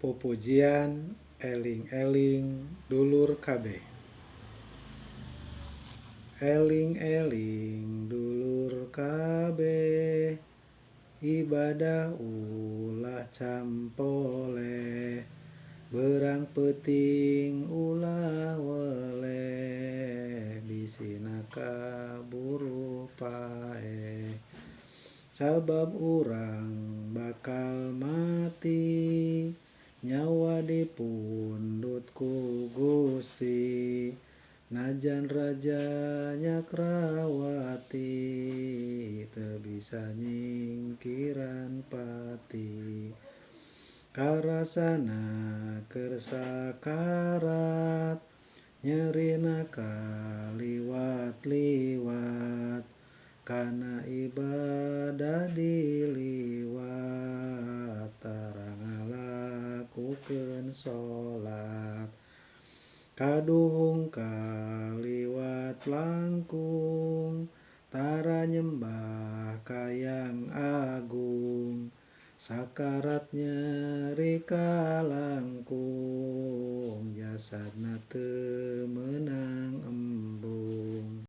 Pupujian eling-eling dulur kabeh. Eling-eling dulur kabeh, ibadah ulah campoleh, berang peuting ulah weleh, bisina kaburu paeh. Sabab urang bakal mati, nyawa dipundut ku Gusti, najan raja Nyakrawati, teu bisa nyingkiran pati. Karasana keur sakarat, nyerina kaliwat-liwat, kana ibadah diliwat, tara ngalakukeun salat. Kaduhung kaliwat langkung, tara nyembah ka Yang Agung, sakarat nyeri kalangkung, jasadna teu meunang embung.